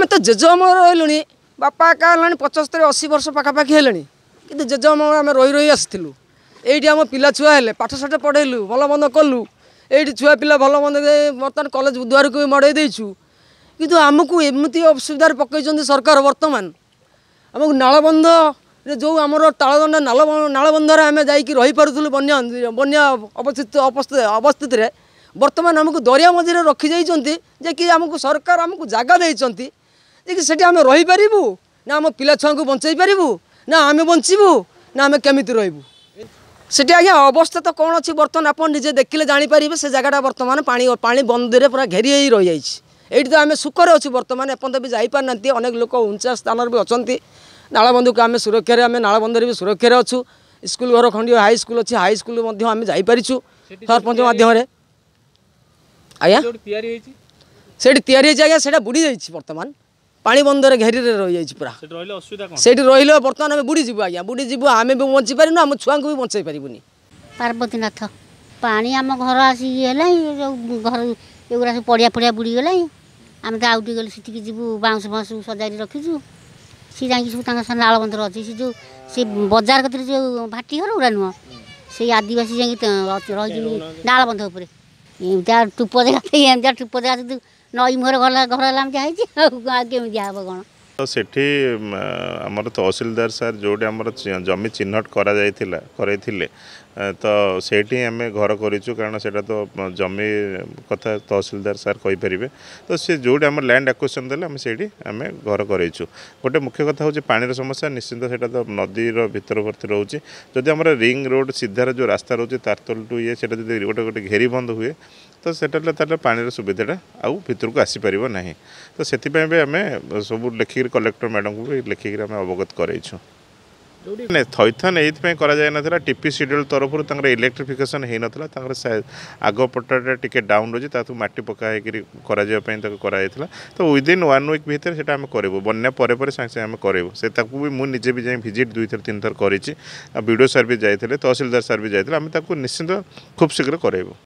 ଆମେ ତ ଜେଜ ଅମଳ ରହିଲୁଣି, ବାପା ଏକା ହେଲାଣି 75-80 ବର୍ଷ ପାଖାପାଖି ହେଲେଣି, କିନ୍ତୁ ଜେଜ ଅମଳ ଆମେ ରହି ରହି ଆସିଥିଲୁ। ଏଇଠି ଆମ ପିଲା ଛୁଆ ହେଲେ, ପାଠ ସାଠ ପଢ଼େଇଲୁ, ଭଲ ମନ୍ଦ କଲୁ। ଏଇଠି ଛୁଆ ପିଲା ଭଲ ମନ୍ଦ ବର୍ତ୍ତମାନ କଲେଜ ଦୁଆରକୁ ବି ମଡ଼େଇ ଦେଇଛୁ। କିନ୍ତୁ ଆମକୁ ଏମିତି ଅସୁବିଧାରେ ପକାଇଛନ୍ତି ସରକାର। ବର୍ତ୍ତମାନ ଆମକୁ ନାଳବନ୍ଧରେ ଯେଉଁ ଆମର ତାଳଦଣ୍ଡା ନାଳବନ୍ଧରେ ଆମେ ଯାଇକି ରହିପାରୁଥିଲୁ ବନ୍ୟା ଅବସ୍ଥିତ ଅବସ୍ଥିତିରେ, ବର୍ତ୍ତମାନ ଆମକୁ ଦରିଆ ମଝିରେ ରଖିଯାଇଛନ୍ତି। ଯେ କି ଆମକୁ ସରକାର ଆମକୁ ଜାଗା ଦେଇଛନ୍ତି ଯେ କି ସେଠି ଆମେ ରହିପାରିବୁ ନା ଆମ ପିଲା ଛୁଆଙ୍କୁ ବଞ୍ଚେଇ ପାରିବୁ, ନା ଆମେ ବଞ୍ଚିବୁ, ନା ଆମେ କେମିତି ରହିବୁ ସେଠି ଆଜ୍ଞା? ଅବସ୍ଥା ତ କ'ଣ ଅଛି ବର୍ତ୍ତମାନ ଆପଣ ନିଜେ ଦେଖିଲେ ଜାଣିପାରିବେ। ସେ ଜାଗାଟା ବର୍ତ୍ତମାନ ପାଣି ବନ୍ଦରେ ପୁରା ଘେରି ହେଇ ରହିଯାଇଛି। ଏଇଠି ତ ଆମେ ସୁଖରେ ଅଛୁ ବର୍ତ୍ତମାନ, ଏପର୍ଯ୍ୟନ୍ତ ବି ଯାଇପାରୁନାହାନ୍ତି। ଅନେକ ଲୋକ ଉଞ୍ଚା ସ୍ଥାନରେ ବି ଅଛନ୍ତି। ନାଳବନ୍ଧକୁ ଆମେ ସୁରକ୍ଷାରେ, ଆମେ ନାଳବନ୍ଧରେ ବି ସୁରକ୍ଷାରେ ଅଛୁ। ସ୍କୁଲ ଘର ଖଣ୍ଡିଏ ହାଇସ୍କୁଲ ଅଛି, ହାଇସ୍କୁଲ ମଧ୍ୟ ଆମେ ଯାଇପାରିଛୁ ସରପଞ୍ଚ ମାଧ୍ୟମରେ ଆଜ୍ଞା। ସେଇଠି ତିଆରି ହେଇଛି ଆଜ୍ଞା, ସେଇଟା ବୁଡ଼ି ଯାଇଛି ବର୍ତ୍ତମାନ, ପାଣି ବନ୍ଧରେ ଘେରିରେ ରହିଯାଇଛି ପୁରା। ସେଇଠି ରହିଲେ ବର୍ତ୍ତମାନ ଆମେ ବୁଡ଼ିଯିବୁ ଆଜ୍ଞା, ବୁଡ଼ିଯିବୁ। ଆମେ ବି ବଞ୍ଚି ପାରିବୁନି, ଆମ ଛୁଆଙ୍କୁ ବି ବଞ୍ଚେଇ ପାରିବୁନି। ପାର୍ବତୀନାଥ, ପାଣି ଆମ ଘର ଆସିକି ହେଲାଣି। ଯେଉଁ ଘର ଏଗୁଡ଼ା ସବୁ ପଡ଼ିଆ ଫଡ଼ିଆ ବୁଡ଼ିଗଲାଣି। ଆମେ ତ ଆଉ ଟିକେ ଗଲେ ସେଠିକି ଯିବୁ। ବାଉଁଶ ଫାଉଁଶ ସବୁ ସଜାଡ଼ି ରଖିଛୁ। ସିଏ ଯାଇକି ସବୁ ତାଙ୍କ ନାଳବନ୍ଧରେ ଅଛି। ସେ ଯେଉଁ ସେ ବଜାର କତିରେ ଯେଉଁ ଭାଟି ଘର ଗୁଡ଼ା ନୁହଁ, ସେଇ ଆଦିବାସୀ ଯାଇକି ରହିଛନ୍ତି ନାଳବନ୍ଧ ଉପରେ। ଏମିତିଆ ଟୁପ ଜାଗା, ଏମିତିଆ ଟୁପ ଜାଗା, ଯଦି ନଈ ମୁହଁରେ ଘର ହେଲା ଏମିତିଆ ହେଇଛି, ଆଉ କେମିତି ହେବ କ'ଣ? ତ ସେଠି ଆମର ତହସିଲଦାର ସାର୍ ଯେଉଁଠି ଆମର ଜମି ଚିହ୍ନଟ କରାଯାଇଥିଲା, କରାଇଥିଲେ, ତ ସେଇଠି ଆମେ ଘର କରିଛୁ। କାରଣ ସେଇଟା ତ ଜମି କଥା ତହସିଲଦାର ସାର୍ କହିପାରିବେ। ତ ସେ ଯେଉଁଠି ଆମର ଲ୍ୟାଣ୍ଡ ଆକ୍ୱିଜିସନ୍ ଦେଲେ, ଆମେ ସେଇଠି ଆମେ ଘର କରେଇଛୁ। ଗୋଟେ ମୁଖ୍ୟ କଥା ହେଉଛି ପାଣିର ସମସ୍ୟା। ନିଶ୍ଚିନ୍ତ ସେଇଟା ତ ନଦୀର ଭିତରବର୍ତ୍ତୀ ରହୁଛି। ଯଦି ଆମର ରିଙ୍ଗ ରୋଡ଼ ସିଧାର ଯେଉଁ ରାସ୍ତା ରହୁଛି ତାରତୋଲ ଟୁ ଇଏ, ସେଇଟା ଯଦି ଗୋଟେ ଘେରି ବନ୍ଦ ହୁଏ, ତ ସେଟା ତାହେଲେ ପାଣିର ସୁବିଧାଟା ଆଉ ଭିତରକୁ ଆସିପାରିବ ନାହିଁ। ତ ସେଥିପାଇଁ ବି ଆମେ ସବୁ ଲେଖିକିରି କଲେକ୍ଟର ମ୍ୟାଡ଼ାମକୁ ବି ଲେଖିକିରି ଆମେ ଅବଗତ କରାଇଛୁ। ନାଇଁ, ଥଇଥାନ ଏଇଥିପାଇଁ କରାଯାଇନଥିଲା, ଟିପି ସିଡ୍ୟୁଲ୍ ତରଫରୁ ତାଙ୍କର ଇଲେକ୍ଟ୍ରିଫିକେସନ୍ ହେଇନଥିଲା। ତାଙ୍କର ଆଗ ପଟଟା ଟିକେ ଡାଉନ୍ ରହୁଛି, ତାକୁ ମାଟି ପକା ହେଇକିରି କରାଯିବା ପାଇଁ ତାକୁ କରାଯାଇଥିଲା। ତ ୱିଦିନ୍ 1 ୱିକ୍ ଭିତରେ ସେଇଟା ଆମେ କରିବୁ। ବନ୍ୟା ପରେ ପରେ ସାଙ୍ଗେ ସାଙ୍ଗେ ଆମେ କରିବୁ। ସେ ତାକୁ ବି ମୁଁ ନିଜେ ବି ଯାଇ ଭିଜିଟ୍ 2ଥର 3ଥର କରିଛି। ଆଉ ବି ଡ଼ି ଓ ସାର୍ ବି ଯାଇଥିଲେ, ତହସିଲଦାର ସାର୍ ବି ଯାଇଥିଲେ। ଆମେ ତାକୁ ନିଶ୍ଚିନ୍ତ ଖୁବ୍ ଶୀଘ୍ର କରାଇବୁ।